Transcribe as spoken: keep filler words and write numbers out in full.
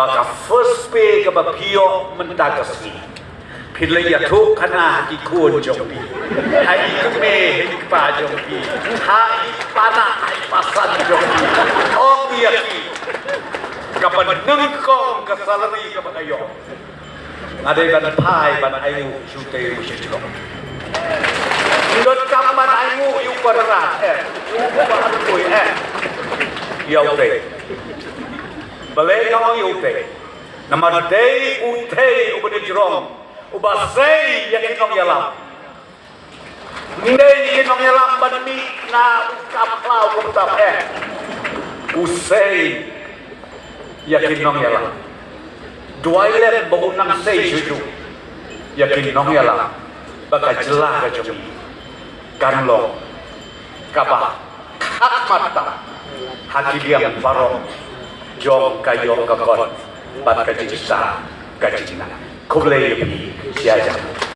Ba ka first pay kaba phi ïoh mynta ka sngi, phi la ïathuh khana ha ki khun jong phi, ha i kmie ha i kpa jong phi, ha i panak ha i pasan jong phi. Ong ïa ki, kaba nyngkong ka salary kaba nga ïoh, nga dei ban phai ban ai nguh sha utei u shajrong. Ym donkam ban ai nguh ïa u Conrad, eh, ïa u Bah Arpui, eh, ïa utei. Balei nga ong ïa utei? Namar dei utei uba dei jrong, uba sei ïa ki nongïalam. Ym dei ïa ki nongïalam ban mih na u kap khlaw kumta, eh. U sei ïa ki nongïalam. Duwai lem ba u nang sei shuh shuh ïa ki nongïalam, ba ka jylla ka jong ngi kan long kaba kham tam ha ki liang baroh jong ka ïoh ka kot bad ka jingstad ka jingnang. Khublei ïa phi, ïa jam.